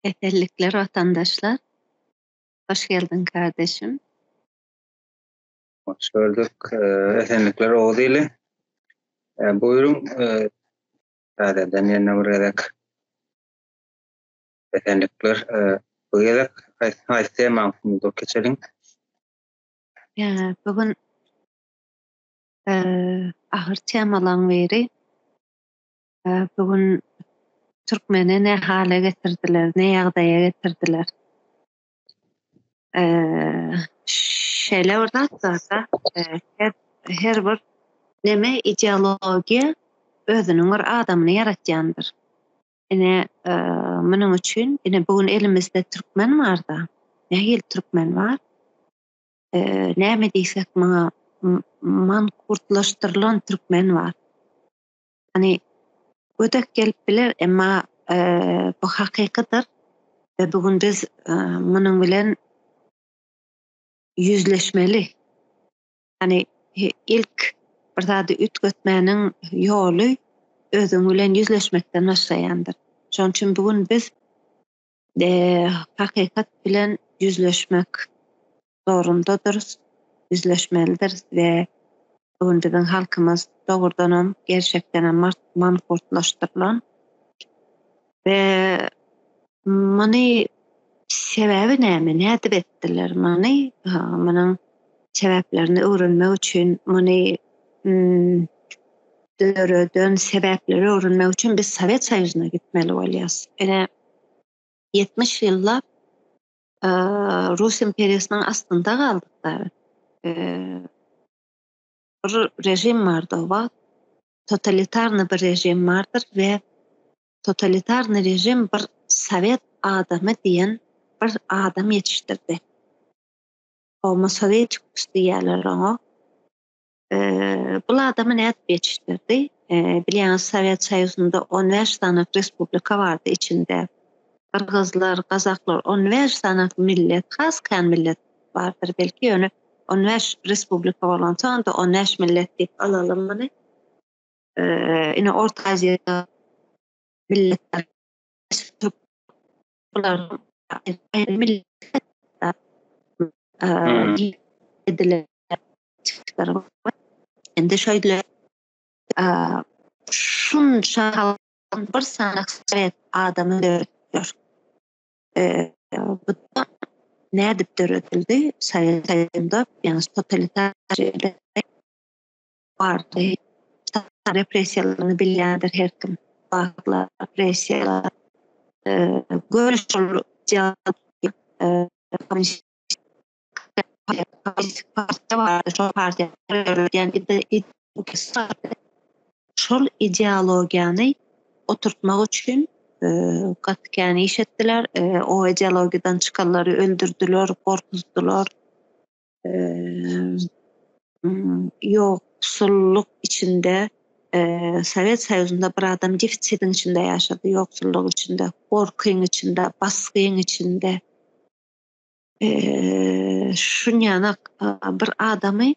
Esenlikler watandaşlar. Hoş geldiň kardeşim. Hoş gördük. Esenlikler Oguz ili. Buýruň täzeden ýene bir gezek. Esenlikler. Bu gezek haýsy temany üstünde durup geçeliň? Ýa, bu gün agyr temalaryň biri. Bu gün türkmeni ne hala getirdiler, ne ýagdaýa getirdiler. Şeýle bir zat bar-da, her, her bir neme ideologiýa özüniň bir adamyny ýaratýandyr. Ine, munuň üçin, ine bu gün elimizde türkmen bar-da. Nähili türkmen bar? Näme diýsek muňa mankurtlaşdyrylan türkmen bar. Hani gödek gelip biler, emma bu hakykydyr we bu gün biz munuň bilen ýüzleşmeli. Hani ilk bir zady üýtgetmäniň ýoly özüň bilen ýüzleşmekden başlaýandyr. Şonuň üçin bu gün biz hakykat bilen ýüzleşmek zorundadyrys, ýüzleşmelidiris we bu gün biziň halkymyz dogrudanam, gerçekdenem mankurtlaşdyrylan we muny sebäbi näme, nädip etdiler muny, munuň sebäplerini öwrenmek üçin, muny döreden sebäpleri öwrenmek üçin biz Sowet Soýuzyna gitmeli bolýarys. Ine, 70 ýyllap Rus imperiýasynyň astynda galdyk da. Bir režim bardy o wagt. Totalitarny bir režim bardyr we totalitarny režim bir sowet adamy diýen bir adam ýetişdirdi. Homo sovieticus diýýärler oňa. Bul adamy nädip ýetişdirdi? Bilýäňiz, Sowet Soýuzynda on bäş sany respublika bardy içinde. Gyrgyzlar, gazaklar, on bäş sany millet, has kän millet bardyr belki, ýöne on bäş respublika bolansoň onda on bäş millet diýip alaly muny. Ine Orta Aziýada milletler bularyň aýry millet edilen Indi şeýle şunça halkyň bir sany sowet adamy döredipdir. Bu nädip döredildi? Sowet Soýuzynda, ýagny totalitar bardy. Repressiýalaryny bilýändir her kim. Wagtlar repressiýalar göni şol partiýa bardy, şol partiýa döredýän şol ideologiýany oturtmak üçin gaty kän iş etdiler. O ideologiýadan çykanlary öldürdiler, gorkuzdylar. Ýoksullyk içinde Sowet Soýuzynda bir adam defisidiň içinde ýaşady, ýoksullyk içinde, gorkyň içinde, basgyň içinde. Şunýanak bir adamy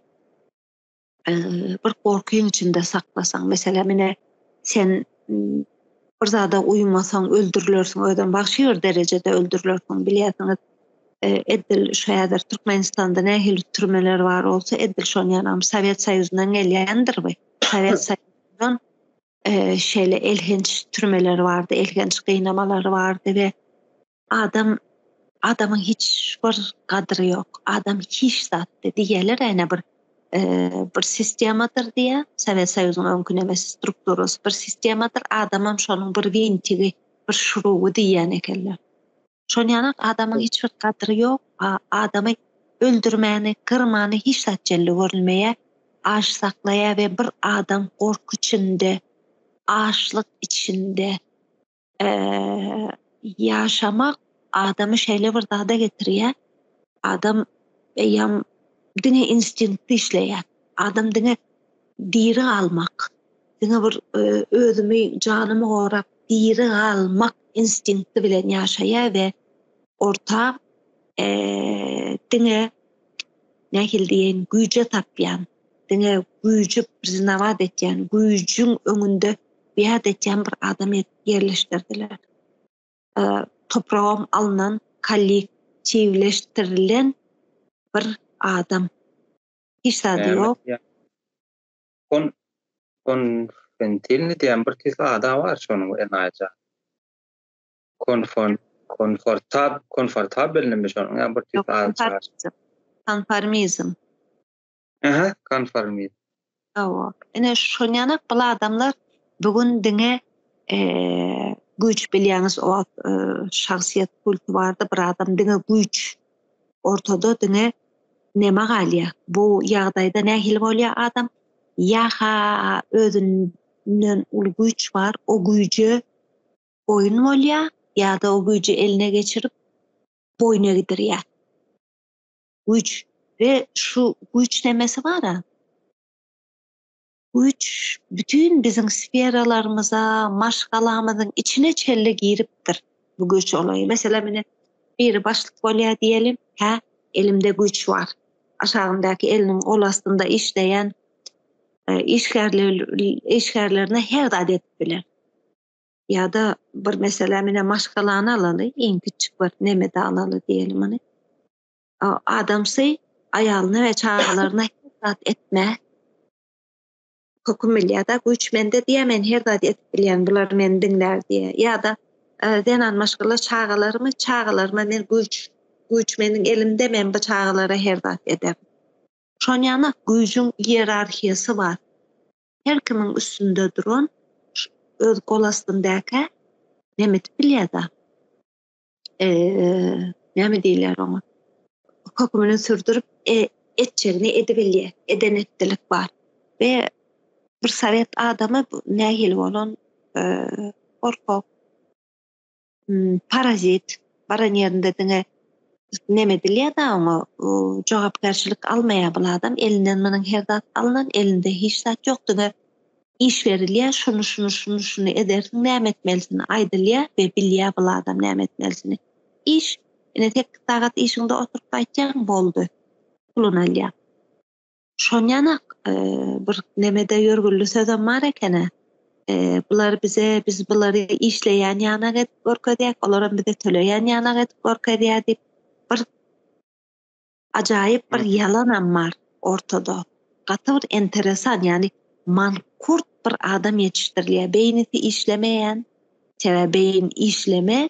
bir gorkyň içinde saklasaň, meselem, ine, sen bir zada uýmasaň öldürilersiň, özem wagşy bir derejede öldürilersiň, bilýärsiňiz, edil şu häzir Türkmenistanda nähili türmeler bar bolsa, edil şonýanam Sowet Soýuzyndan gelýändir bu. Sowet Soýuzyndan şeýle elhenç türmeler bardy, elhenç gynamalar bardy we Adam adamyň hiç bir gadyry ýok. Adam hiç zatdy diýýärler ene bir bir sistemadyr diýýär. Sowet Soýuzynyň öňki nemesi strukturasy bir sistemadyr. Adamam şonuň bir wintigi, bir şuruby diýýän ekenler. Şon ýanak adamyň hiç bir gadyry ýok. Adamy öldürmäni, gyrmany hiç zat jelli görülmeýär. Aç saklaýar we bir adam gorky içinde, açlyk içinde Ýaşamak adamy şeýle bir zada getirýär, adam eýýäm diňe instinkti işleýär. Adam diňe diri galmak, diňe bir özümi, janymy gorap diri galmak instinkti bilen ýaşaýar we orta diňe nähili diýeýin güýje tapýan, diňe güýji priznawat etýän, güýjüň öňünde biat etýän bir adam edip ýerleşdirdiler. Topragam alnan, kollektiwleşdirilen bir adam. Hiç zady ýok. Kon konfentilni diýen bir tüýsli ada bar şonuň enaýyja. Konfon konfortab konfortabelnimi şonuň ýa bir tüýsli ady. Konformizm. Aha, konformizm. Hawa. Ine şonýanak bul adamlar bu gün diňe güýç bilýäňiz o wagt şahsyýet kulty bardy bir adam diňe güýç ortada diňe neme galýar. Bu ýagdaýda nähili bolýar adam ýa-ha özünden uly güýç bar o güýje boýun bolýar ýa-da o güýji eline geçirip boýun egdirýär. Güýç we şu güýç nemesi bar-a. Güýç bütin biziň sferalarymyza, maşgalamyzyň içine çenli giripdir bu güýç olayy. Meselem ine biri başlyk bolýar diýeli, hä, elimde güýç bar. Aşagyndaky eliniň gol astynda işleýän işgärler işgärlerine her zat edip biler. Ýa-da bir meselem ine maşgalany alaly, iň kiçjik bir nemede alaly diýeli muny. Adamsy aýalyna we çagalaryna her zat etme höküm bilýär-de, güýç mende diýýär, men her zat edip bilýän, bular meni diňlär diýýär. Ýa-da zenan maşgala çagalarymy, çagalaryma men güýç, güýç meniň elimde, men bu çagalara her zat ederin. Şonýanak güýjüň iýerarhiýasy bar. Her kimiň üstünde duran öz gol astyndakä neme edip bilýär-de? Näme diýilýär oňa? Hökümini sürdürip, etjegini edibilýär. Eden etdilik bar. We bir sowet adamy nähili bolan gorkak, parazit, baran ýerinde diňe neme edilýär-de oňa, jogapkärçilik almaýar bul adam, elinden munuň her zat alnan, elinde hiç zat ýok, diňe iş berilýär, şuny, şuny, şuny, şuny edersiň, näme etmelisini aýdylýar we bilýär bul adam näme etmelisini. Iş, ine sekiz sagat işiňde oturyp gaýtýaň, boldy, puluny alýaň. Şonýanak bir nemede ýörgünli sözem bar eken-ä. Bular bize, biz bulary işleýän ýanak edip görkezýäk, olaram bize töleýän ýanak edip görkezýär diýip, bir ajaýyp bir ýalanam bar ortada. Gaty bir enteresan, ýagny mankurt bir adam ýetişdirilýär. Beýnisi işlemeýän, sebäbi beýin işleme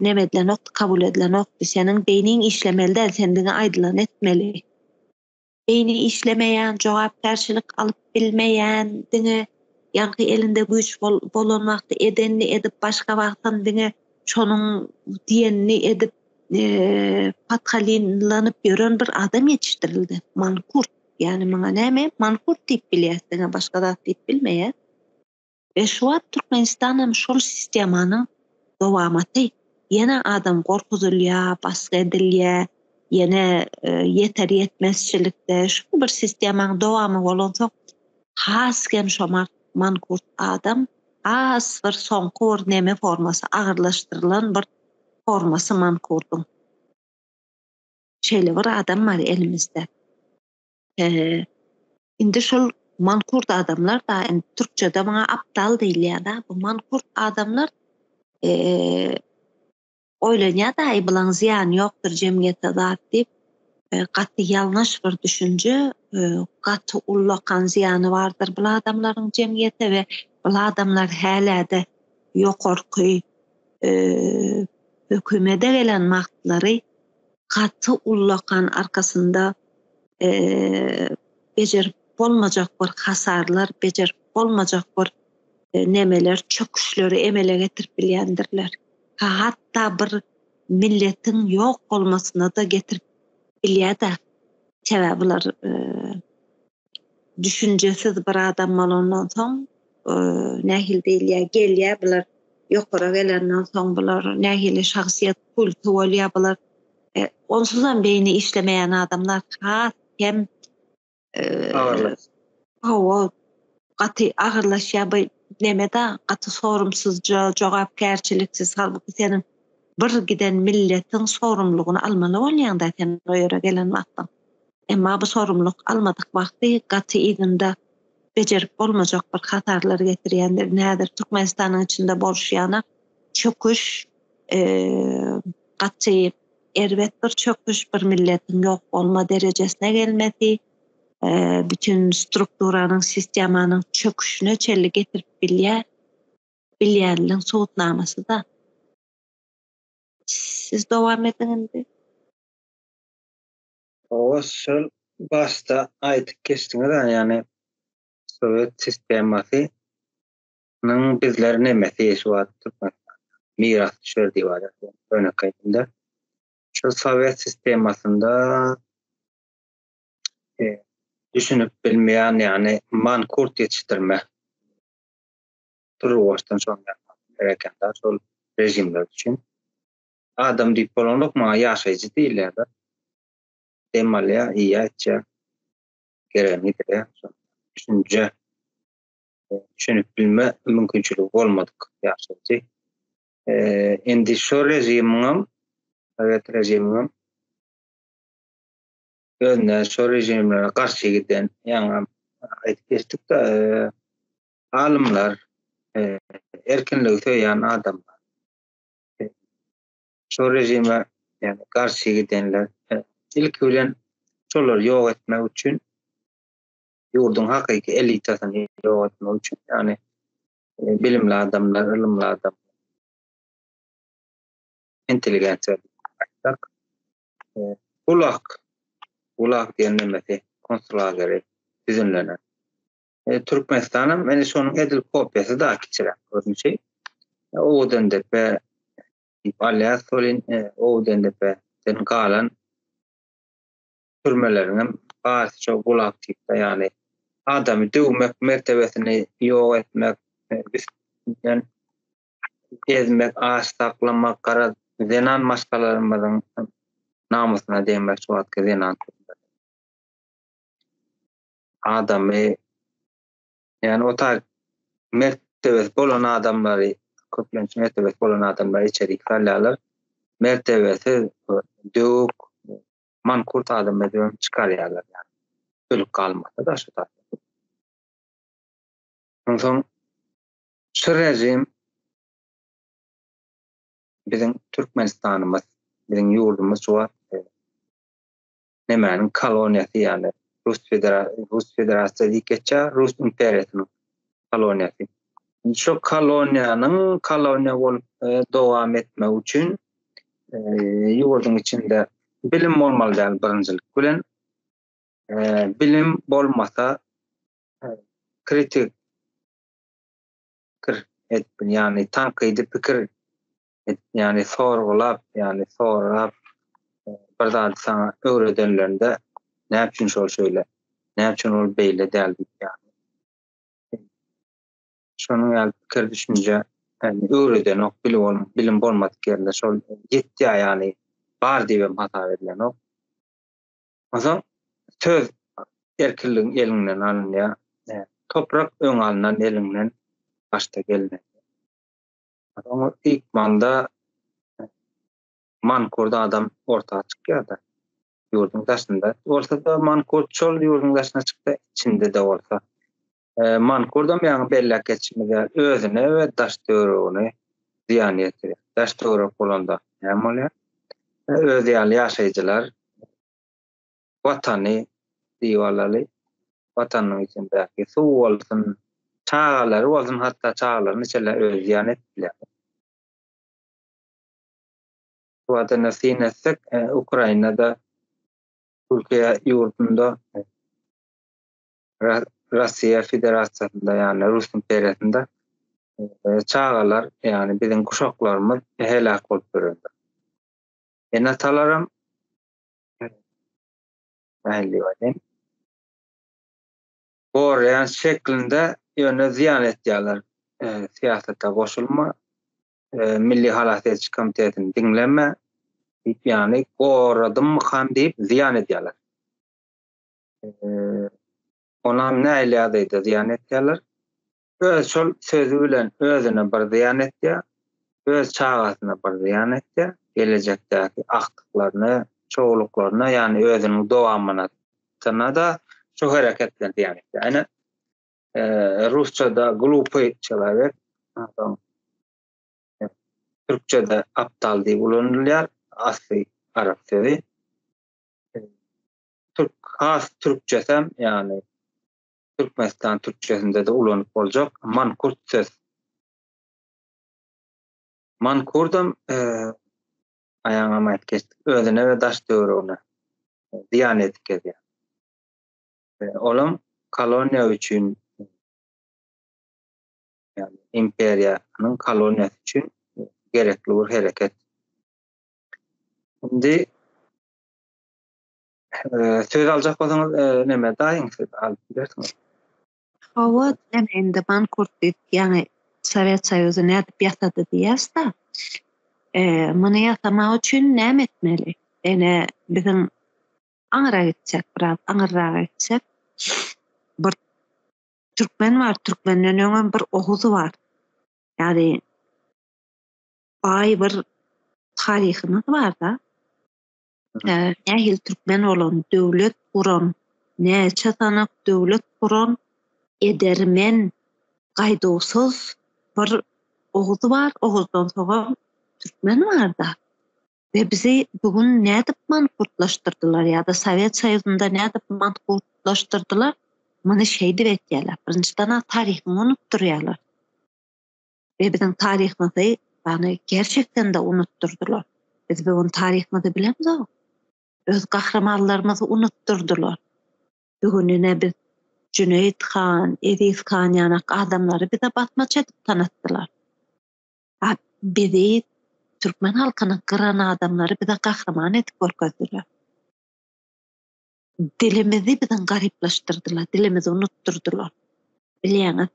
neme edilenokdy, kabul edilenokdy. Seniň beýniň işlemeli däl, sen diňe aýdylany etmeli. Beýni işlemeýän, jogapkärçilik alyp bilmeýän, diňe ýaňky elinde güýç bolan wagty edenini edip, başga wagtam diňe şonuň diýenini edip, pathalinlanyp ýören bir adam ýetişdirildi. Mankurt. Ýagny muňa näme? Mankurt diýip bilýäs, diňe başga zat diýip bilmeýäs. We şu wagt Türkmenistan hem şol sistemanyň dowamaty. Ýene adam gorkuzylýar, basgy edilýär, ýene ýeter-ýetmezçilikde. Şol bir sistemaň dowamy bolansoň, has hem şo mankurt adam has bir soňky bir neme formasy, agyrlaşdyrylan bir formasy mankurdyň. Şeýle bir adam bar elimizde. Indi şol mankurt adamlar da indi türkçede muňa aptal diýilýär-da. Bu mankurt adamlar oýlanýar-da, aý bulaň zyýany ýokdur jemgyýete zat diýip. Gaty ýalňyş bir düşünje, gaty ullakan zyýany bardyr bul adamlaryň jemgyýete we bul adamlar hälä-de ýokarky hökümede gelen wagtlary gaty ullakan arkasynda bejerip bolmajak bir hasarlar, bejerip bolmajak bir nemeler, çöküşleri emele getirip bilýändirler. Hatda bir milletiň ýok bolmasyna-da getirip bilýär-de. Sebäbi bular düşünjesiz bir adam bolandan soň nähili diýilýär, gelýär bular ýokara gelenden soň bular nähili şahsyýet kulty bolýar bular. Onsuzam beýni işlemeýän adamlar has hem hawa gaty agyrlaşýar bu neme-de gaty sorumsyzja, jogapkärçiliksiz halbuki seniň bir giden milletiň sorumlygyny almaly bolýaň-da sen o ýere gelen wagtyň. Emma bu sorumlyk almadyk wagty gaty yzynda bejerip bolmajak bir hasarlar getirýändir. Häzir Türkmenistanyň içinde bolşy ýaly çöküş. Gaty erbet bir çöküş, bir milletiň ýok bolma derejesine gelmesi, bütin strukturanyň, sistemanyň çöküşine çenli getirip bilýär, bilýänligiň subutnamasy-da. Siz dowam ediň indi. Hawa, şol başda aýdyp geçdiňiz-ä, ýagny sowet sistemasy nyň bizler nemesi şu wagt Türkmenistanda mirasdüşer diýip alýas ýönekeý dilde. Şu sowet sistemasynda düşünip bilmeýän ýagny mankurt ýetişdirme turuwbaşdan şonuň ýaly eken-de şol režimler üçin. Adam diýip bolanok maňa ýaşaýjy diýilýär-de. Dem alýar, iýýär, içýär. Geregini ýetirýär. Düşünje düşünip bilme mümkinçiligi bolmadyk ýaşaýjy. Indi şo režimiňem, sowet režimiňem özüne şo režimlere garşy giden, ýaňy aýdyp geçdik-de, alymlar, erkinligi söýýän adamlar, şo režime ýagny garşy gidenler ilki bilen şolary ýok etmek üçin ýurduň hakyky elitasyny ýok etmek üçin, ýagny bilimli adamlar, ylymly adamlar, intelligensiýa aýtsak, gulak, gulak diýen nemesi, konslageri düzümlenen. Türkmenistanam ine şonuň edil kopiýasy da kiçiräk görnüşi. Owadandepe diýip alýas welin, Owadandepeden galan türmeleriňem barysy şo gulag tipde, ýagny adamy döwmek, mertebesini ýok etmek, üstünden ezmek, aç saklamak, garaz, zenan maşgalalarymyzyň namysyna degmek şu wagtky zenan türmeleri. Adamy ýagny o taý mertebesi bolan adamlary, köplenç mertebesi bolan adamlary içerik salýarlar. Mertebesiz, döwük, mankurt adam edibem çykarýarlar ýagny. Ölüp galmasa-da şu taýda. Onsoň şu režim biziň Türkmenistanymyz, biziň ýurdumyz şu wagt nemäniň koloniýasy ýaly Rus federa Rus federasiýa diýip geçýär, Rus imperiýasynyň koloniýasy. Şu koloniýanyň koloniýa bolup dowam etmegi üçin ýurduň içinde bilim bolmaly däl birinjilik bilen. Bilim bolmasa kritik pikir edip, ýagny tankydy pikir edip, ýagny sorgulap, ýagny sorap bir zady saňa öwredenlerinde näme üçin şol şeýle, näme üçin ol beýle däl diýip ýagny şonuň ýaly pikir düşünje öwredenok, bilim bolmadyk ýerinde şol ýetýär ýagny bar diýibem hasap edilenok. Onsoň söz erkinligiň eliňden alynýar. Toprak öň alnan eliňden başda gelinen. Oňa ykmanda mankurt adam orta çykýar-da. Ýurduň daşynda bolsa-da mankurt şol ýurduň daşyna çyksa, içinde-de bolsa. Mankurdam ýaňy belläp geçişimiz ýaly özüne we daş-töweregine zyýan ýetirýär. Daş-töwerek bolanda näme bolýar? Özi ýaly ýaşaýjylar Watany diýip alaly. Watanyň içindäki suw bolsun, çagalary bolsun, hatda çagalaryny içerler özi zyýan edip bilýär. Watana syn etsek, Ukrainada, Türkiýe ýurdunda, Russiýa Federasiýasynda, ýagny Rus imperiýasynda çagalar, ýagny biziň guşaklarymyz heläk bolup ýörendir. Ene-atalaram nähili diýip aýdaýyn, goraýan şeklinde ýöne zyýan etýärler. Syýasata goşulma, Milli halas ediş komitetini diňleme diýip, ýagny goradymmykam diýip zyýan edýärler. Onam nähili ýagdaýda zyýan etýärler? Öz şol sözi bilen özüne bir zyýan etýär, öz çagasyna bir zyýan etýär, gelejekdäki agtyklaryna, çowluklaryna, ýagny özüniň dowamyna-da şu hereket bilen zyýan etýär. Ine, rusçada glupyý çelowek, onsoň. Türkçede aptal diýip ulanylýar, asly arap sözi. Türk has türkçesem, ýagny Türkmenistan türkçesinde-de ulanyp boljak mankurt söz. Mankurdam aýaňam aýdyp geçdik, özüne we daş töweregine zyýan edip gezýär. Olam koloniýa üçin ýagny imperiýanyň koloniýasy üçin gerekli bir hereket. Indi söz aljak bolsaňyz neme daýyň siz alyp bilersiňiz. Hawa, näme indi mankurt diýip, ýaňy Sowet Soýuzy nädip ýasady diýýäs-da. Muny ýasamak üçin näme etmeli? Ene biziň aňyra gitsek, biraz aňyrraga gitsek, bir türkmen bar, türkmenden öňem bir oguz bar. Ýagny baý bir taryhymyz bar-da. Nähili türkmen bolan, döwlet guran, näçe sanak döwlet guran edermen, gaýduwsyz bir oguz bar, oguzdan soňam türkmen bar-da. We bizi bu gün nädip mankurtlaşdyrdylar ýa-da Sowet Soýuzynda nädip mankurtlaşdyrdylar? Muny şeýdip etýärler. Birinjiden-ä taryhyňy unutdyrýarlar. We biziň taryhymyzy ýagny gerçekden-de unutdyrdylar. Biz bu gün taryhymyzy bilemzok. Öz gahrymanlarymyzy unutdyrdylar. Bu gün ine biz Jüneýit han, Eziz han ýanak adamlary bize basmaçy edip tanatdylar. A bizi türkmen halkyny gyran adamlary bize gahryman edip görkezdiler. Dilimizi biziň garyplaşdyrdylar, dilimizi unutdyrdylar. Bilýäňiz,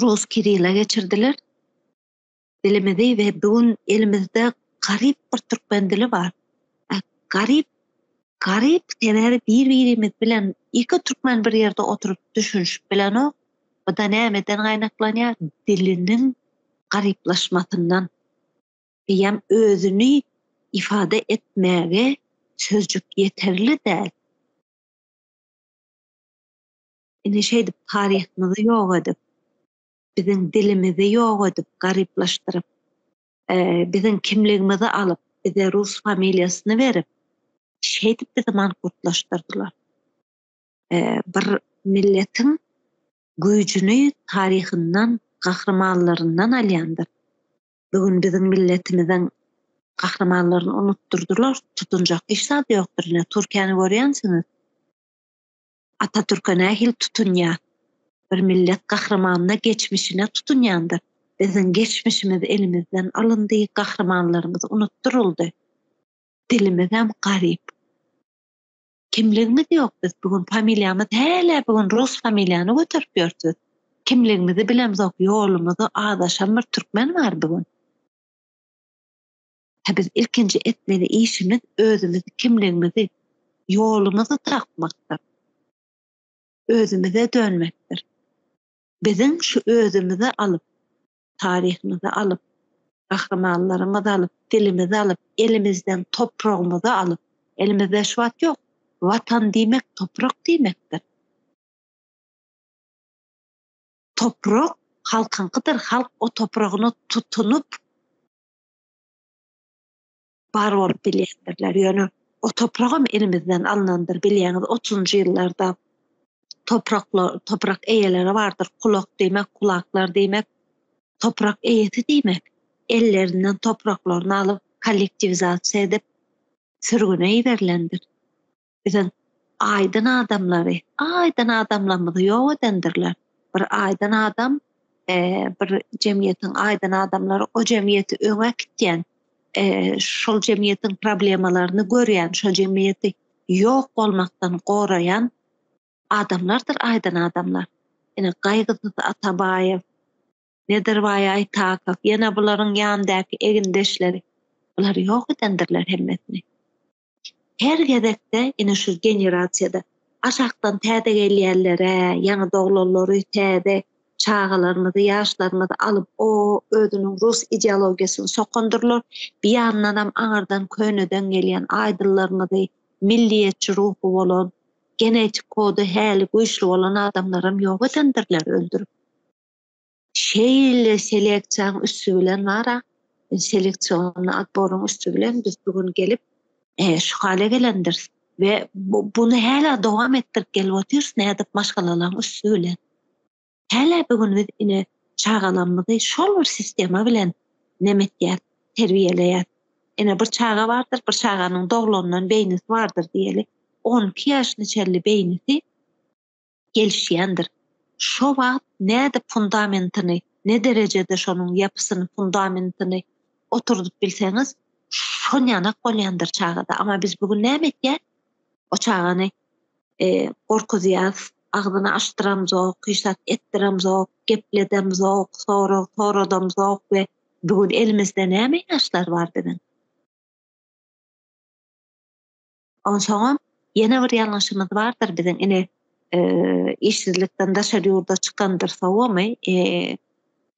rus Kirille geçirdiler dilimizi we bu gün elimizde garyp bir türkmen dili bar. Garyp, garyp sebäbi bir-birimiz bilen iki türkmen bir ýerde oturyp düşünişip bilenok. Bu-da nämeden gaýnaklanýar? Diliniň garyplaşmasyndan. Eýýäm özüni ifade etmäge sözjük ýeterli däl. Ine şeýdip taryhymyzy ýok edip, biziň dilimizi ýok edip, garyplaşdyryp, biziň kimligimizi alyp, bize rus familiýasyny berip, şeýdip bizi mankurtlaşdyrdylar. Bir milletiň güýjüni taryhyndan, gahrymanlaryndan alýandyr. Bu gün biziň milletimiziň gahrymanlaryny unutdyrdylar, tutunjak hiç zady ýokdur. Ine, Türkiýäni görýänsiňiz. Atatürke nähili tutunýar? Bir millet gahrymanyna, geçmişine tutunýandyr. Biziň geçmişimiz elimizden alyndy, gahrymanlarymyz unutdyryldy. Dilimizem garyp. Kimligimiz ýok biz bu gün familiýamyz hälä bu gün rus familiýany göterip ýörüs biz. Kimligimizi bilemzok ýolumyzy azaşan bir türkmen bar bu gün. Hä biz ilkinji etmeli işimiz özümizi kimligimizi ýolumyzy tapmakdyr. Özümize dönmekdir. Biziň şu özümizi alyp taryhymyzy alyp, gahrymanlarymyzy alyp, dilimizi alyp, elimizden topragymyzy alyp, elimizde şu wagt ýok. Watan diýmek toprak diýmekdir. Toprak halkyňkydyr, halk o topragyna tutunyp bar bolup bilýändirler. Ýöne o topragam elimizden alnandyr. Bilýäňiz, otuzynjy ýyllarda topraklar, toprak eýeleri bardyr. Kulak diýmek, kulaklar diýmek, toprak eýesi diýmek. Ellerinden topraklaryny alyp, kollektiwizasiýa edip, sürgüne iberilendir. Biziň aýdyn adamlary, aýdyn adamlarymyzy ýok edendirler. Bir aýdyn adam, bir jemgyýetiň aýdyn adamlary o jemgyýeti öňe äkitýän, şol jemgyýetiň problemalaryny görýän, şol jemgyýeti ýok bolmakdan goraýan adamlardyr aýdyn adamlar. Ine Gaýgysyz Atabaýew, Nedirbaý Aýtakow, ýene bularyň ýanyndaky egindeşleri, bulary ýok edendirler hemmesini. Her gezekde ine şu generasiýada aşakdan täze gelýänlere, ýaňy doglanlary, täze çagalarymyzy, ýaşlarymyzy alyp o özüniň rus ideologiýasyny sokandyrlar. Bir ýandanam aňyrdan köneden gelýän aýdynlarymyzy, milliýetçi ruhy bolan, genetik kody häli güýçli bolan adamlaram ýok edendirler öldürip. Şeýle seleksiýanyň üsti bilen bar-a, seleksionny otboryň üsti bilen biz bu gün gelip şu hala gelendiris we buny hälä dowam etdirip gelip otyrys nädip maşgalalaryň üsti bilen. Hälä bu gün biz ine çagalarymyzy şol bir sistema bilen neme etýäs, terbiýeleýäs. Ine bir çaga bardyr, bir çaganyň doglandan beýnisi bardyr diýeli, 12 ýaşyna çenli beýnisi gelişýändir. Şo wagt nädip fundamentini, ne derejede şonuň ýapysyny, fundamentini oturdyp bilseňiz, şonýanak bolýandyr çagada. Amma biz bu gün näme etýäs? O çagany gorkuzýas, agzyny açdyramzok, hiç zat etdiremzok, gepledemzok, sorag soradamzok we bu gün elimizde näme ýaşlar bar biziň? Onsoňam ýene bir ýalňyşymyz bardyr biziň ine işsizlikden daşary ýurda çykandyr sowamy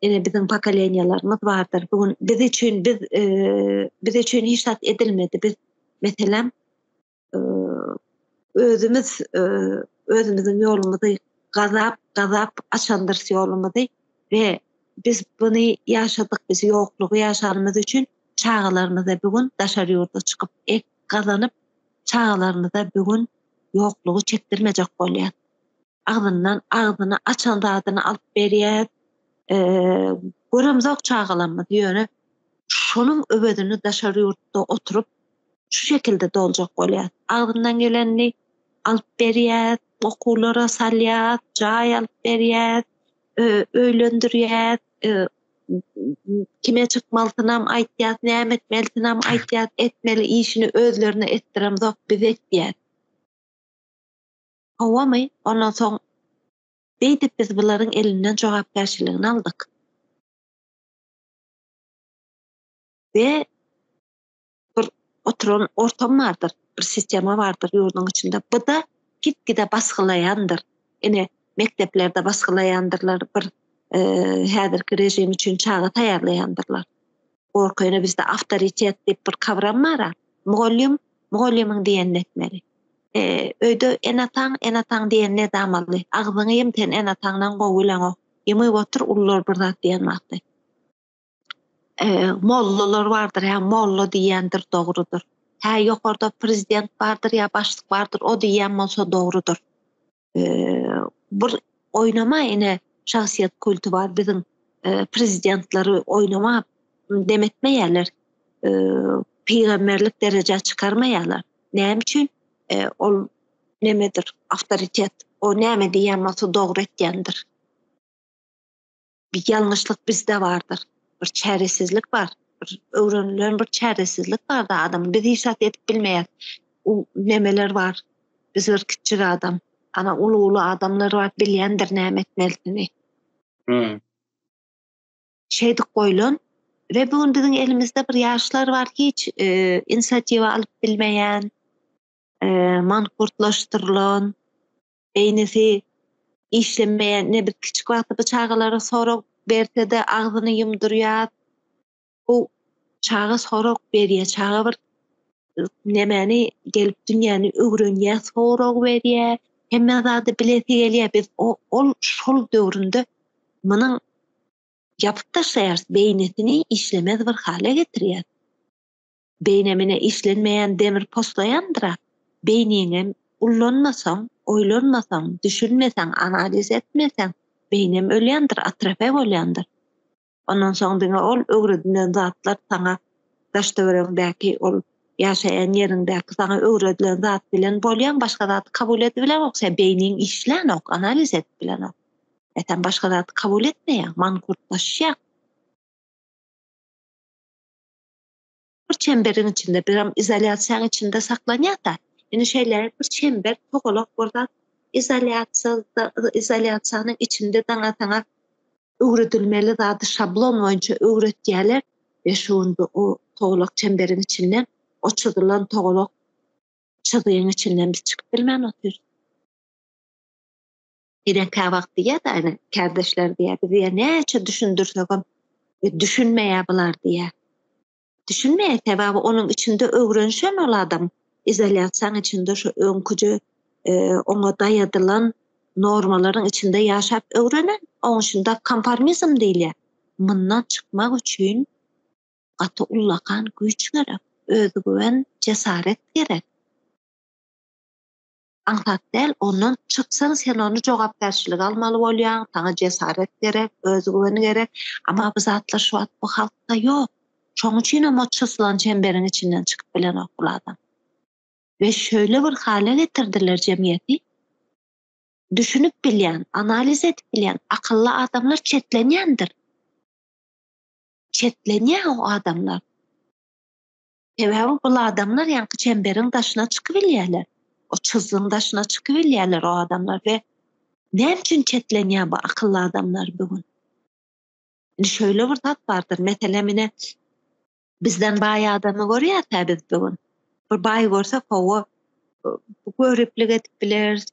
ine biziň pokoleniýalarymyz bardyr bu gün biz üçin biz biz üçin hiç zat edilmedi biz meselem özümiz özümiziň ýolumyzy gazap gazap açandyrys ýolumyzy we biz buny ýaşadyk biz ýoklugy ýaşanymyz üçin çagalarymyza bu gün daşary ýurda çykyp ek gazanyp çagalarymyza bu gün ýoklugy çekdirmejek bolýar. Agzyndan agzyny açan zadyny alyp berýär. Göremzok çagalarymyz ýöne şonuň öwezini daşary ýurtda oturyp şu şekilde doljak bolýar. Agzyndan gelenini alyp berýär, okuwlara salýar, jaý alyp berýär, öýlendirýär, kime çykmalysynam aýtýas, näme etmelisinam aýtýas, etmeli işini özlerine etdiremzok, biz etýäs. Howamy? Ondan soň beýdip biz bularyň elinden jogapkärçiligini aldyk. We bir oturan ortam bardyr, bir sistema bardyr ýurduň içinde. Bu-da git-gide basgylaýandyr. Ine, mekdeplerde basgylaýandyrlar, bir häzirki režim üçin çaga taýýarlaýandyrlar. Gorky, ine bizde awtoritet diýip bir kawram bar-a. Mugallym, mugallymyň diýenini etmeli. Öýde ene-ataň, ene-ataň diýenini edamaly. Agzyňy ýym sen ene-ataňdan gowy bileňok. Ýymyp otur, ulular bir zat diýen wagty. Mollalar bardyr, hä molla diýýändir dogrudyr. Hä ýokarda prezident bardyr ýa başlyk bardyr, o diýýän bolsa dogrudyr. Bir oýnama ine şahsyýet kulty bar biziň prezidentleri oýnama dem etmeýärler. Pygamberlik derejä çykarmaýarlar. Näme üçin? Ol nemedir, awtoritet. O näme diýýän bolsa dogry etýändir. Bir ýalňyşlyk bizde bardyr. Bir çäresizlik bar. Bir öwrenilen bir çäresizlik barda adam. Biz hiç zat edip bilmeýäs. U nemeler bar. Biz bir kiçijik adam. Ana uly-uly adamlar bar, bilýändir näme etmelisini. Hmm. Şeýdip goýlan we bu gün biziň elimizde bir ýaşlar bar, hiç e, inisiatiwa alyp bilmeýän, e, mankurtlaşdyrylan, Beýnisi işlemeýän ne biz kiçik wagty bu çagalara sorag bersede agzyny ýumdurýar. Bu çaga sorag berýär. Çaga bir nemäni gelip dünýäni öwrenýär, sorag berýär. Hemme zady bilesi gelýär. Biz ol şol döwründe munuň ýapyp taşlaýarys, beýnisini işlemez bir hala getirýär. Beýnemine işlenmeýän demir poslaýandyr-a. Beýniňem ullanmasaň, oýlanmasaň, düşünmeseň, analiz etmeseň, beýnem ölýändir, atrofe bolýandyr. Ondan soň diňe ol öwredilen zatlar saňa daş-töweregiňdäki ol ýaşaýan ýeriňdäki saňa öwredilen zat bilen bolýaň, başga zady kabul edibileňok, sen beýniň işlänok, analiz edip bilenok. E sen başga zady kabul etmeýäň, mankurtlaşýaň. Bir çemberiň içinde, birem izolýasiýanyň içinde saklanýar-da. Indi şeýle bir çember, togalak bir zat izolýasiýada, izolýasiýanyň içinde daňa saňa öwredilmeli zady şablon boýunça öwretýärler we şu gün o togalak çemberiň içinden, o çyzylan togalak çyzygyň içinden biz çykyp bilmän otyrys. Ine käwagt diýýär-de, ine kärdeşler diýýär, biz diýýär näçe düşündirsegem e, düşünmeýär bular diýýär. Düşünmeýär, sebäbi onuň içinde öwrenişen ol adam izolýasiýanyň içinde şu öňküje e, oňa daýadylan Normalaryň içinde ýaşap öwrenen, oň şunda konformizm diýilýär. Mundan çykmak üçin gaty ullakan güýç gerek, özgüwen, jesaret gerek. Aňsat däl, ondan çyksaň sen ony jogapkärçilige almaly bolýaň, saňa jesaret gerek, özgüwen gerek. Amma bu zatlar şu wagt bu halkda ýok. Şoň üçinem o çyzylan çemberiň içinden çykyp bilenok bul adam. We şöyle bir hale getirdiler jemgyýeti, düşünip bilýän, analiz edip bilýän akylly adamlar çetlenýändir. Çetlenýär o adamlar. Sebäbi bul adamlar ýaňky çemberiň daşyna çykybilýärler. O çyzgyň daşyna çykybilýärler o adamlar we näme üçin çetlenýär bu akylly adamlar bu gün? Indi şöyle bir zat bardyr. Meselem ine bizden baý adamy görýäs-ä biz bu gün. Bir baý görsek hawa göriplik edip bileris,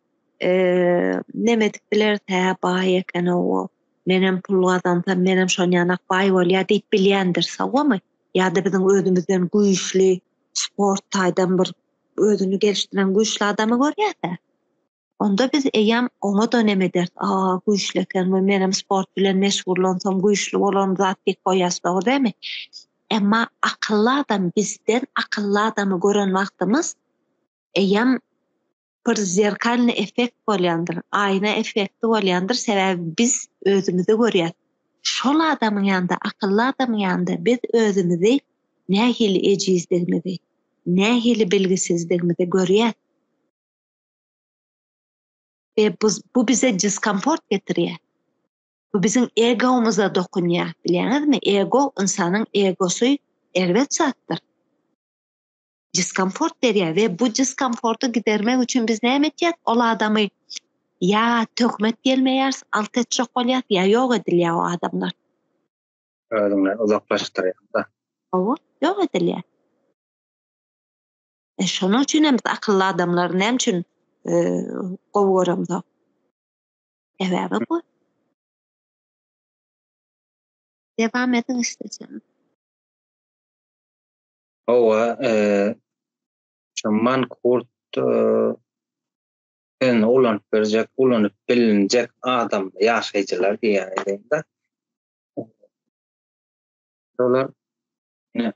neme edip bileris, hä baý eken o, menem pul gazansam menem şonýanak baý bolýa diýip bilýändiris, hawamy? Ýa-da biziň özümizden güýçli, sport taýdan bir özüni gelişdiren güýçli adamy görýäs-ä. Onda biz eýýäm oňa-da neme ederis, a, güýçli eken we menem sport bilen meşgullansam güýçli bolaryn zat diýip goýýas, dogry dälmi? Emma akylly adam bizden akylly adamy gören wagtymyz eýýäm bir zerkalnyý effekt bolýandyr, aýna effekti bolýandyr, sebäbi biz özümizi görýäs. Şol adamyň ýanynda, akylly adamyň ýanynda biz özümizi nähili ejizdigimizi, nähili bilgisizdigimizi görýäs. We bu, bu bize diskomfort getirýär. Bu biziň egomyza dokunýar, bilýäňizmi? Ego, ynsanyň egosy erbet zatdyr. Diskomfort berýär we bu diskomforty gidermek üçin biz näme etýäs? Ol adamy ýa töhmet ýelmeýäris, alt etjek bolýas, ýa ýok edilýär o adamlar. Özüňden uzaklaşdyrýaň-da. Hawa, ýok edilýär. E, şonuň üçin hem biz akylly adamlary näme üçin e, gowy göremzok? Sebäbi bu. Dewam ediň isleseňiz. Hawa, e, şu mankurt e, sözüni ulanyp berjek, ulanyp bilinjek adam ýaşaýjylar diýýän Olar ne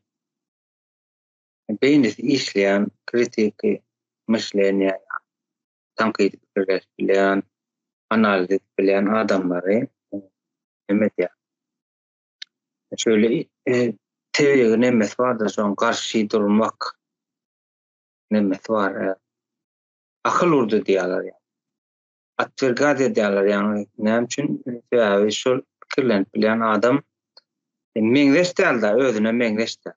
beýnisi işleýän, kritiki myşleniýa, tankydy pikirleşip bilýän, analiz edip bilýän adamlary neme edýär. Şöyle e, tebigy nemesi bardyr, şoň garşy durmak nemesi bar. E, akyl urdy diýýärler. Atwergaz edýärler, ýagny näme üçin? Sebäbi şol pikirlenip bilýän adam meňzeş däl-de, özüne meňzeş däl.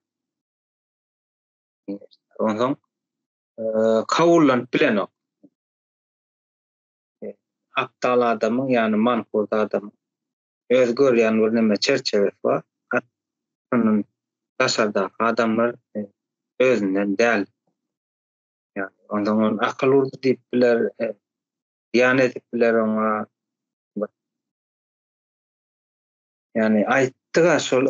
Onsoň kabullanyp bilenok. Aptal adamyň, ýagny mankurt adamyň öz görýän bir neme çerçewesi bar. Şondan daşardaky adamlar özünden däl. Ýagny onsoň ony akyl urdy diýip biler, zyýan edip biler oňa. Ýagny aýtdyk-a şol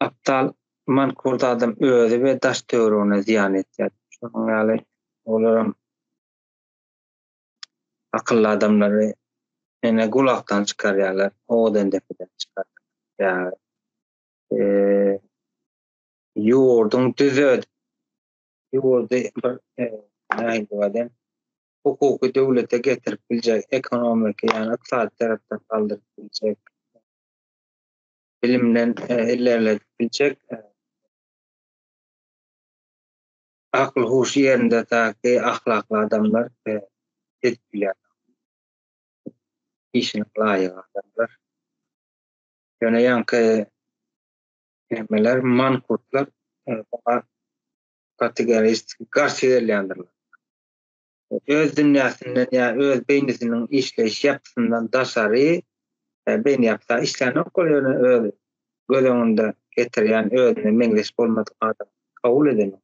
Aptal mankurt adam özi we daş töweregine zyýan etýär. Şonuň ýaly olaram akylly adamlary ene gulakdan çykarýarlar, owadan depeden çykarýarlar. Ýa e, ýurduň düzed ýurdy bir e, nähili hukuky döwlete getirip biljek, ekonomiki, ýagny ykdysady tarapdan galdyryp biljek bilimden ilerledip biljek akyl huşy ýerinde taky ahlakly adamlar edip bilýär. Işine laýyk adamlar. Ýöne ýaňky nämeler mankurtlar muňa kategoristiki garşy gelýändirler. Öz dünýäsinden ýa öz beýnisiniň işleýiş ýapysyndan daşary beýni ýapysa işlänok ol ýöne öz göz öňünde getirýän özüne meňzeş bolmadyk adam kabul edenok.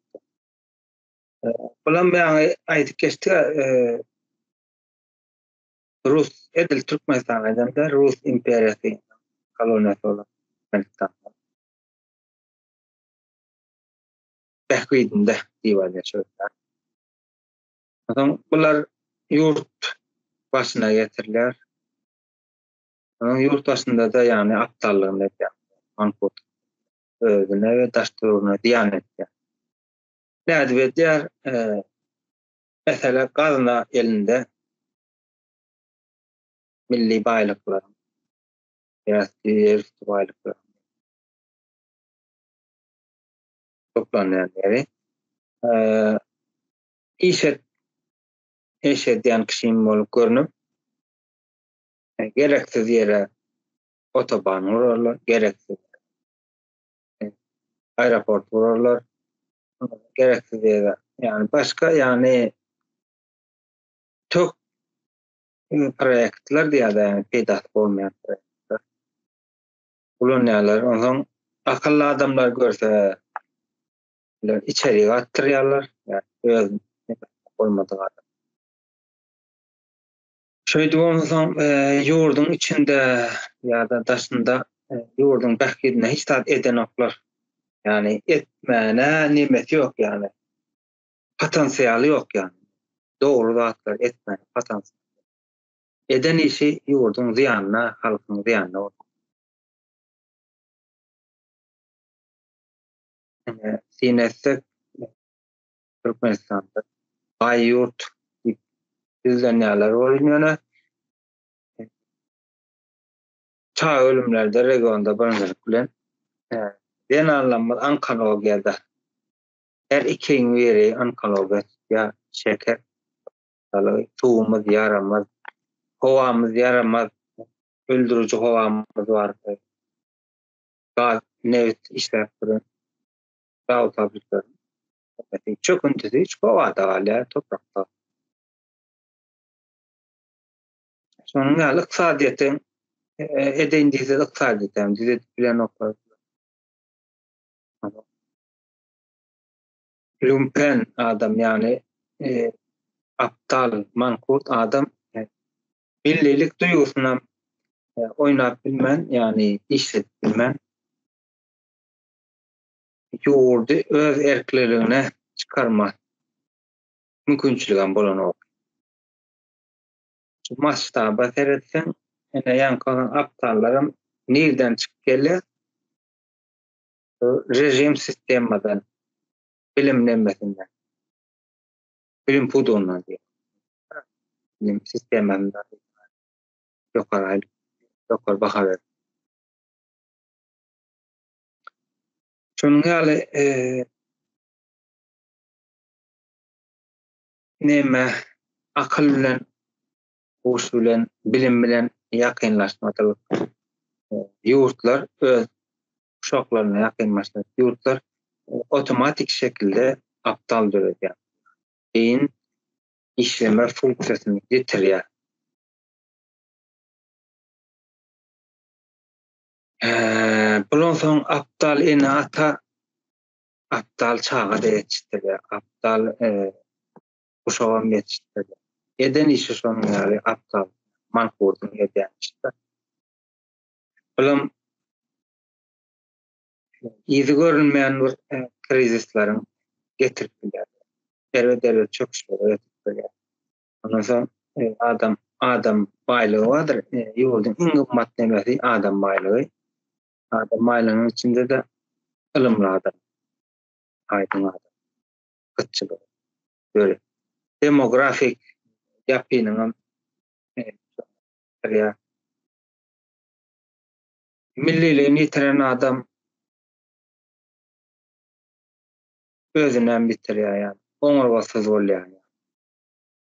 Bulam ýaňy aýdyp geçdik Rus edil Türkmenistan aýdanda Rus imperiýasy koloniýasy bolan Türkmenistan. Bähbidinde diýip alýar şöyle. Onsoň bular ýurt başyna getirilýär. Onuň ýurt başynda-da ýagny aptallygyny edýär. Mankurt özüne we daş-töweregine zyýan etýär. Nädip edýär? Mesele gazna elinde milli baýlyklaryň, ýerasty, ýerüsti baýlyklaryň toplanýan ýeri. Iş et, iş edýän kişim bolup görnüp, gereksiz ýere otoban gurarlar, gereksiz aeroport gurarlar, gereksiz ýere, ýagny başga, ýagny tök proýektler diýýär, ýagny peýdasy bolmaýan proýektler ulanýarlar. Onsoň akylly adamlar görse içerik atdyrýarlar, ýagny öz bolmadyk adam. Şeýdip onsoň ýurduň içinde ýa-da daşynda ýurduň bähbidine hiç zat edenoklar. Ýagny etmäne nemesi ýok ýagny. Potensialy ýok ýagny. Dogry zatlar etmäne potensialy. Eden işi ýurduň zyýanyna, halkyň zyýanyna bolýar. Ine, syn etsek Türkmenistanda baý ýurt diýip ýüzlenýärler welin ýöne çaga ölümlerde regionda birinjilik bilen zenanlarymyz onkologiýada her ikiň biri onkologiýa tutýar, şeker hastalygy, suwumyz ýaramaz, howamyz ýaramaz, öldüriji howamyz bar, gaz, nebit işläp duran zawod fabrikleriniň Çöküntisi hiç howada galýar, toprakda. Şonuň ýaly ykdysadyýetiň e, edeýin diýse ykdysadyýeti hem düzedip bilenoklar. Lumpen adam ýagny e, aptal, mankurt adam e, millilik duýgusyny e, oýnap bilmän, ýagny işledip bilmän ýurdy öz erkliligine çykarma mümkinçiligem bolanok. Şu masştaba seretseň, ene ýaňky aptallaram nirden çykyp gelýär? Režim sistemadan, bilim nemesinden, bilim pudagyndan diýip. Bilim sistemasyndan ýokary aýlyk, ýokary baha berip. Şonuň ýaly neme akyl bilen, huş bilen, bilim bilen ýakynlaşmadyk ýurtlar öz uşaklaryna ýakynlaşmadyk ýurtlar otomatik şekilde aptal döredýär. Beýin işleme funksiýasyny ýitirýär. Bulan soň aptal ene-ata aptal çaga-da ýetişdirýär, aptal uşagam ýetişdirýär. Eden işi şonuň ýaly aptal mankurdyň edýän işi-de. Bulam yzy görünmeýän bir krizisleriň getirip bilýär. Erbet-erbet çöküşlere getirip bilýär. Ondan soň adam adam baýlygy bardyr. Ýurduň iň gymmat nemesi adam baýlygy. Adam baýlygynyň içinde-de ylymly adam, aýdyň adam gytçylygy döretdi. Demografik ýapynyňam ýa milliligini ýitiren adam özünem ýitirýär ýa oňurgasyz bolýar.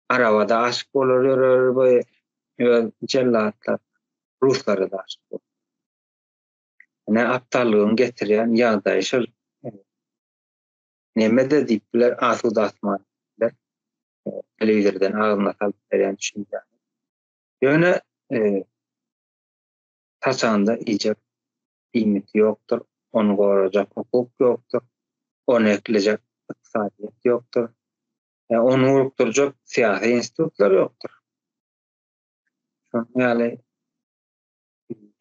Arabada aşyk bolar ýörer bu öz jellatlar ruslara da aşyk bolar. Ine aptallygyň getirýän ýagdaýy şol. Neme-de diýip biler asuda asman biler. Telewizordan agzyna salyp berýän düşünjäni. Ýöne saçagynda iýjek iýmit ýokdur, ony gorajak hukuk ýokdur, ony eklejek ykdysadyýet ýokdur. Ony ugrukdyrjak syýasy institutlar ýokdur. Şonuň ýaly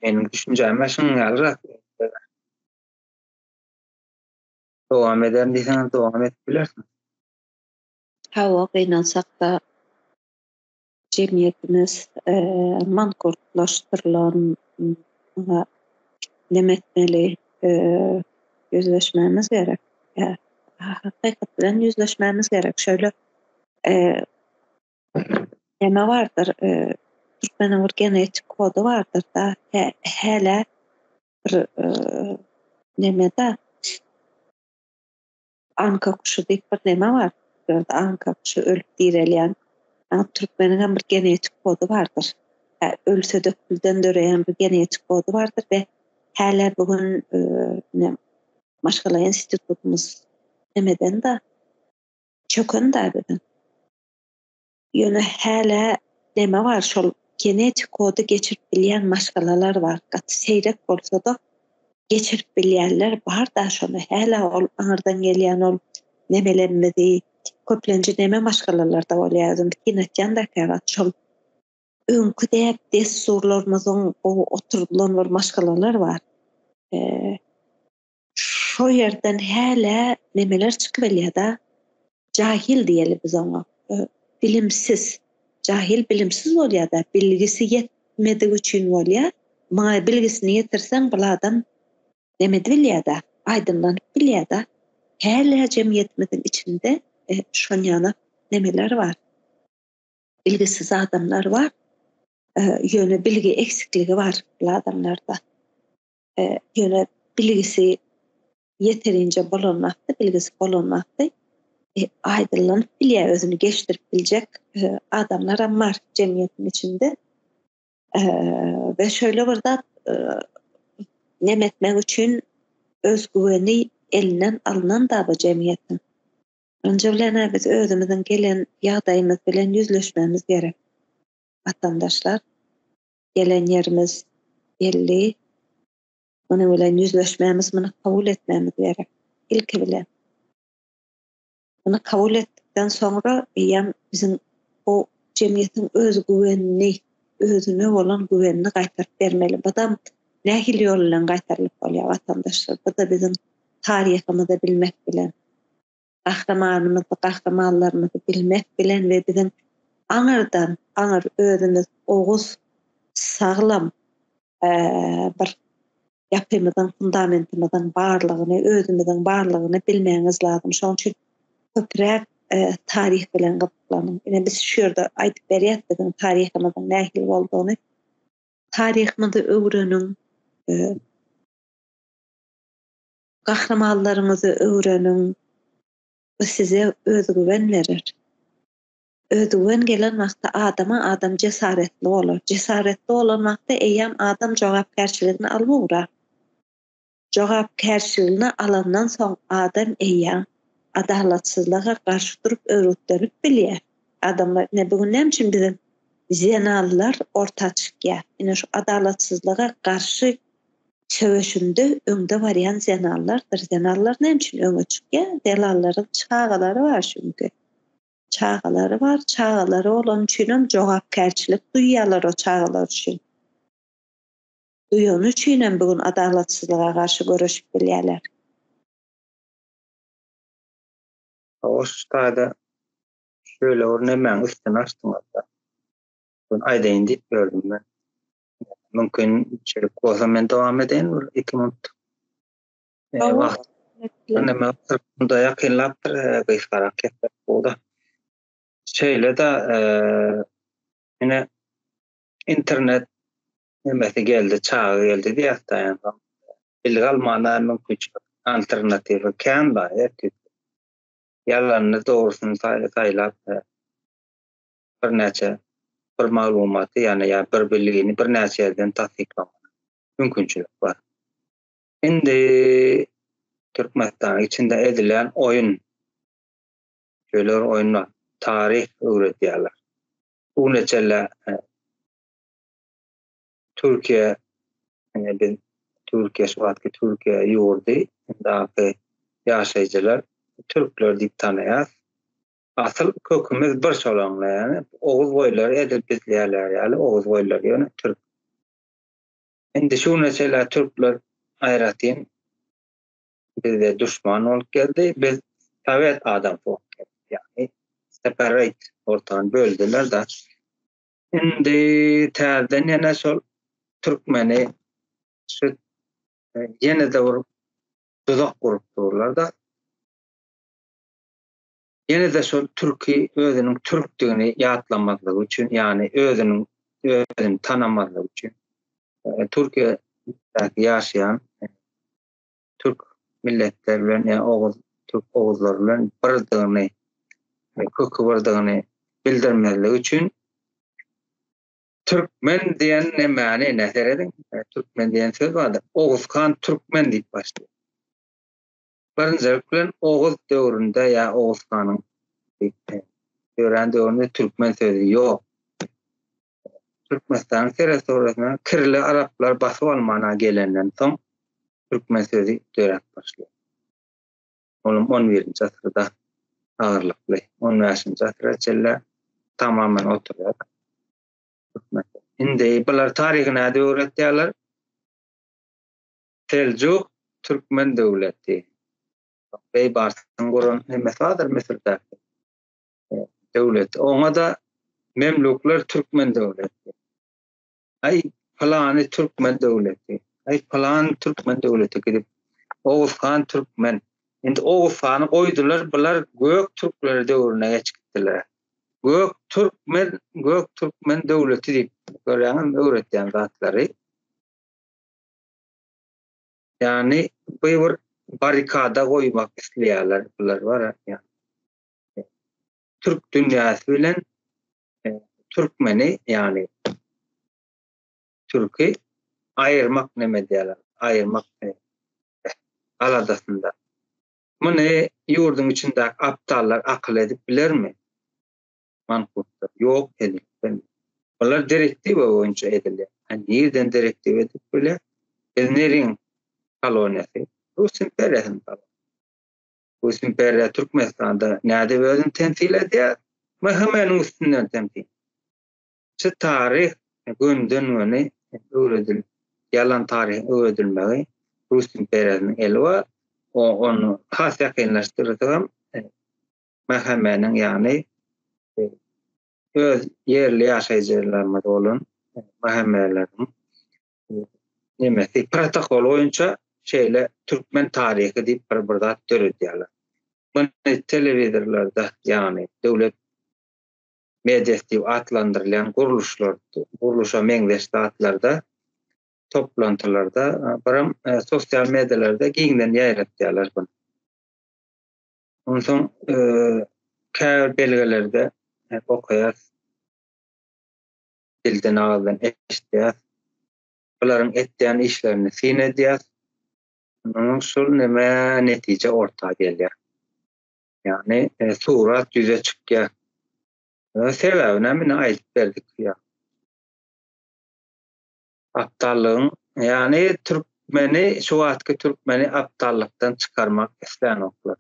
meniň düşünjäme şunuň ýalyrak. Dowam ederin diýseňiz dowam edip bilersiňiz. Hawa, gynansak-da. Jemgyýetimiz mankurtlaşdyrylan muňa neme etmeli ýüzleşmämiz gerek. Hakykat bilen ýüzleşmämiz gerek. Şöyle neme bardyr türkmeniň bir genetik kody bardyr-da hälä bir neme-de Anka guşy diýip bir neme bar. Bu ýerde anka guşy ölüp direlýän. Türkmeniň hem bir genetik kody bardyr. Ölse-de külden döreýän bir genetik kody bardyr we hälä bu gün ine maşgala institutymyz nemeden-de çöken-dä biziň. Ýöne hälä neme bar şol genetik kody geçirip bilýän maşgalalar bar. Gaty seýrek bolsada geçirip bilýänler barda şony hälä ol aňyrdan gelýän ol nemelemmizi köplenji neme maşgalalarda bolýar özüm syn etýän-de käwagt şol öňki däp dessurlarymyzyň gowy oturdylan bir maşgalalar bar. Şo ýerden hälä nemeler çykybilýär-da, jahil diýeli biz oňa, bilimsiz. Jahil bilimsiz bolýar-da, bilgisi ýetmedigi üçin bolýar. Muňa bilgisini ýetirseň, bul adam neme edibilýär-de, aýdyňlanyp bilýär-de. Hälä jemgyýetimiziň içinde şonýanak nemeler bar. Bilgisiz adamlar bar. Ýöne bilgi eksikligi bar bul adamlarda. Ýöne bilgisi ýeterinje bolan wagty, bilgisi bolan wagty aýdyňlanyp bilýär, özüni gelişdirip biljek adamlaram bar jemgyýetiň içinde. We şeýle bir zat neme etmek üçin özgüweni elinden alnan da bu jemgyýetiň. Birinji bilen-ä biz özümiziň gelen ýagdaýymyz bilen ýüzleşmemiz gerek. Watandaşlar. Gelen ýerimiz belli. Munuň bilen ýüzleşmämiz, muny kabul etmämiz gerek. Ilki bilen. Muny kabul etdikden soňra eýýäm biziň bu jemgyýetiň öz güwenini, özüne bolan güwenini gaýtaryp bermeli. Bu-da nähili ýol bilen gaýtarylyp bolýar watandaşlar? Bu-da biziň taryhymyzy bilmek bilen. Gahrymanymyzy, gahrymanlarymyzy bilmek bilen we biziň aňyrdan aňyr özümiz oguz saglam bir ýapymyzyň, fundamentimiziň barlygyny, özümiziň barlygyny bilmegiňiz lazym. Şonuň üçin köpräk taryh bilen gyzyklanyň. Ine biz şu ýerde aýdyp berýäs biziň taryhymyzyň nähili boldugyny. Taryhymyzy öwreniň. Gahrymanlaryňyzy öwreniň, bu size özgüwen berer. Özgüwen gelen wagtda adama adam jesaretli bolar. Jesaretli bolan wagtda eýýäm adam jogapkärçiligini alyp ugrar. Jogapkärçiligini alandan soň adam eýýäm adalatsyzlyga garşy durup örgütlenip bilýär. Adamlar ine bu gün näme üçin biziň zenanlar orta çykýar. Ine şu adalatsyzlyga garşy Söweşinde öňde barýan zenanlardyr. Zenanlar näme üçin öňe çykýar? Zelanlaryň çagalary bar çünki. Çagalary bar, çagalary bolany üçinem jogapkärçilik duýýarlar o çagalar üçin. Duýany üçinem bu gün adalatsyzlyga garşy göreşip bilýärler. Hawa şu taýda şöyle bir nemäň üstüni açdyňyzda. Şony aýdaýyn diýip ýördüm men. Mümkinçilik bolsa men dowam edeýin bir 2 minut. Wagt neme da ýakynlapdyr, gysgarak kesek boldy. Şeýle-de ine internet nemesi geldi, çagy geldi diýýäs-de, ýa bilgi almana mümkinçilik, alternatiwa kän bar, ertir. Ýalanyny dogrusyny saýlap birnäçe bir maglumaty, ýagny ýa bir bilgini birnäçe ýerden tassyklamaga mümkinçilik bar. Indi Türkmenistanyň içinde edilen oýun, şeýle bir oýun bar, taryh öwredýärler. Bu neçelle e, Türkiýe, ýagny biz Türkiýe şu wagtky Türkiýe ýurdy, daky ýaşaýjylar türkler diýip tanaýas. Asyl kökümiz bir şolaňla ýagny oguz boýlary edil bizlerler ýaly oguz boýlary ýöne türk. Indi şu güne çenli türkler aýratyn bizde duşman bolup geldi. Biz sowet adamsy bolup geldik. Ýagny separate ortany böldüler da. Indi täzeden ýene şol türkmeni şu ýene-de bir duzak gurup durlar-da. Ýene-de şol türki özüniň türkdügini ýatlamazlygy üçin, ýagny özüniň özüni tanamazlygy üçin Türkiýedäki ýaşaýan türk milletler bilen, ýa oguz, türk oguzlar bilen birdigini, köki birdigini bildirmezligi üçin türkmen diýen nemäni, ine serediň, türkmen diýen söz bardyr. Oguz han türkmen diýip başlaýar. Birinjilik bilen Oguz döwründe ýa Oguz hanyň dörän döwründe türkmen sözi ýok. Türkmenistanyň territoriýasyna kirli araplar basyp almana gelenden soň türkmen sözi döräp başlaýar. Olam on birinji asyrda agyrlykly, on bäşinji asyra çenli tamamen oturýar. Türkmen. Indi bular taryhy nädip öwretýärler? Seljuk türkmen döwleti. Beýbarsyň guran nemesi bardyr Müsürdäki döwleti. Oňa-da Memluklar türkmen döwleti. Aý pylany türkmen döwleti. Aý pylan türkmen döwleti gidip Oguz han türkmen. Indi Oguz hany goýdular, bular gök türkleri döwrüne geçip gitdiler. Gök türkmen, gök türkmen döwleti diýip görýäňizmi öwretýän zatlary. Ýagny bu bir barrikada goýmak isleýärler bular bar ýa. Türk dünýäsi bilen türkmeni ýagny türki aýyrmak neme diýýärler, aýyrmak aladasynda. Muny ýurduň içindäki aptallar akyl edip bilermi? Mankurtlar. Ýok edilip bilmez. Bular direktiwa boýunça edilýär. A nirden direktiwa edip bilýär? Biz neriň koloniýasy? Rus imperiýasynyň koloniýasy. Rus imperiýa Türkmenistanda nädip özüni temsil edýär? MHM-niň üstünden temsil. Şu taryh gönden-göni öwredil, ýalan taryhyň öwredilmegi Rus imperiýasynyň eli bar. Ony has ýakynlaşdyrsagam MHM-niň ýagny öz ýerli ýaşaýjylarymyz bolan MHM-leriň nemesi protokol boýunça şeýle türkmen taryhy diýip bir bir zat döredýärler. Muny telewizorlarda ýagny döwlet mediasy diýip atlandyrylýan gurluşlar, gurluşa meňzeş zatlarda toplantylarda birem sosial medialarda giňden ýaýratýarlar bunu. Onsoň käbir belgelerde okaýas, dilden agyzdan eşidýäs. Bularyň etýän işlerini syn edýäs. Ondan şol neme netije orta gelýär. Ýagny surat ýüze çykýar. Sebäbini hem ine aýdyp berdik. Aptallygyň, ýagny türkmeni, şu wagtky türkmeni aptallykdan çykarmak islänoklar.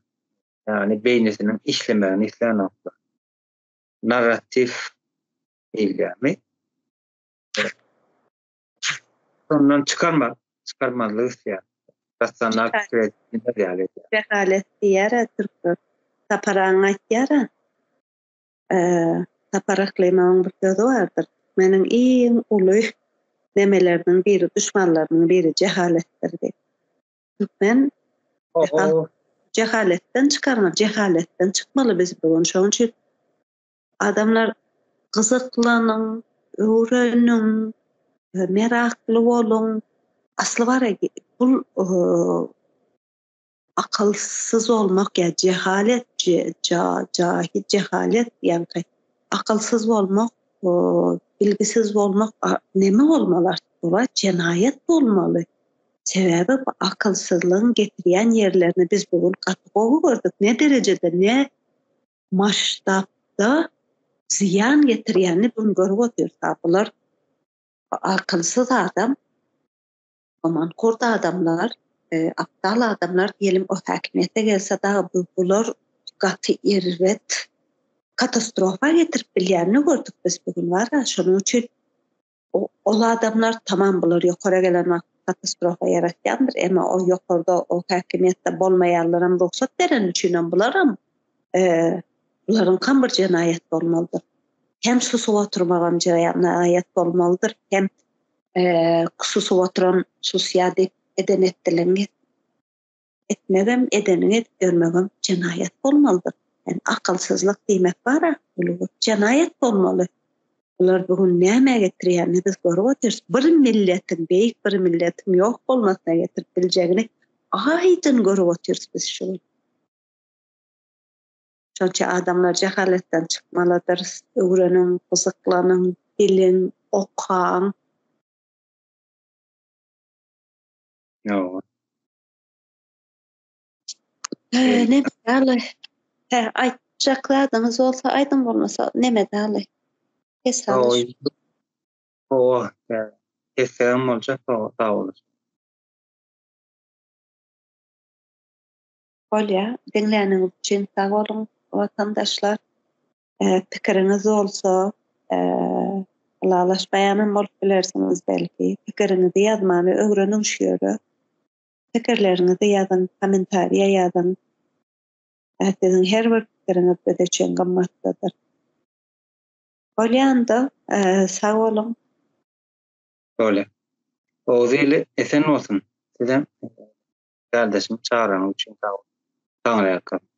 Ýagny beýnisiniň işlemegini islänoklar. Narratiw diýilýärmi? Şondan çykarmak, çykarmazlyk isleýär. Rasional pikir edip bilmez ýaly edýär. Jehalet diýýär-ä türkler. Sapar agaň aýtýar-a. Sapar Aklymowyň bir sözi bardyr, Meniň iň uly nemeleriniň biri, duşmanlarynyň biri jehaletdir diýip. Türkmen jehaletden çykarmaly, jehaletden çykmaly biz bu gün. Şonuň üçin adamlar gyzyklanyň, öwreniň, merakly boluň. Asly bar bul Akylsyz bolmak ýa jehalet jahil jehalet ýaňky akylsyz bolmak bilgisiz bolmak neme bolmaly artyk bolar jenaýat bolmaly sebäbi bu akylsyzlygyň getirýän ýerlerini biz bu gün gaty gowy gördük ne derejede ne masştabda zyýan getirýänini bu gün görüp otyrys a bular akylsyz adam Mankurt adamlar, aptal adamlar diýelim o häkimiýete gelse dagy bular gaty erbet katastrofa getirip bilýänini gördük biz bu gün bar-a. Şonuň üçin ol adamlar tamam bular ýokara gelen wagt katastrofa ýaratýandyr, emma o ýokarda o häkimiýetde bolmaýanlaram rugsat bereni üçinem bularam bularyňkam bir jenaýat bolmalydyr. Hem susup oturmagam jenaýat bolmalydyr, hem susup oturan susýar diýip eden etdiligiňi etmegem, edeniňi edip ýörmegem jenaýat bolmalydyr. Ýani akylsyzlyk diýmek bar-a, uly bir jenaýat bolmaly. Bular bu gün nämä getirýänini biz görüp otyrys. Bir milletiň, beýik bir milletiň ýok bolmasyna getirip biljegini aýdyň görüp otyrys biz şu gün. Şonça adamlar jehaletden çykmalydyrys. Öwreniň, gyzyklanyň, biliň, okaň. Ýoga. Neme daly? Hä, aýtjak zadyňyz bolsa aýdyň bolmasa neme daly? Kes alyş. Hawa, kessegem boljak, sag boluň. Bolýa, diňläniňiz üçin sag boluň watandaşlar. Pikiriňiz bolsa, ylalaşmaýanam bolup bilersiňiz belki. Pikiriňizi ýazmany öwreniň şu ýere. Pikirleriňizi ýazyň, kommentariýa ýazyň. Siziň her bir pikiriňiz biz üçin gymmatlydyr. Bolýa onda, sag boluň. Bolýa. Oguz ili esen bolsun. Sizem Kärdeşim çagyranyň üçin sag bol. Taňryýalkasyn.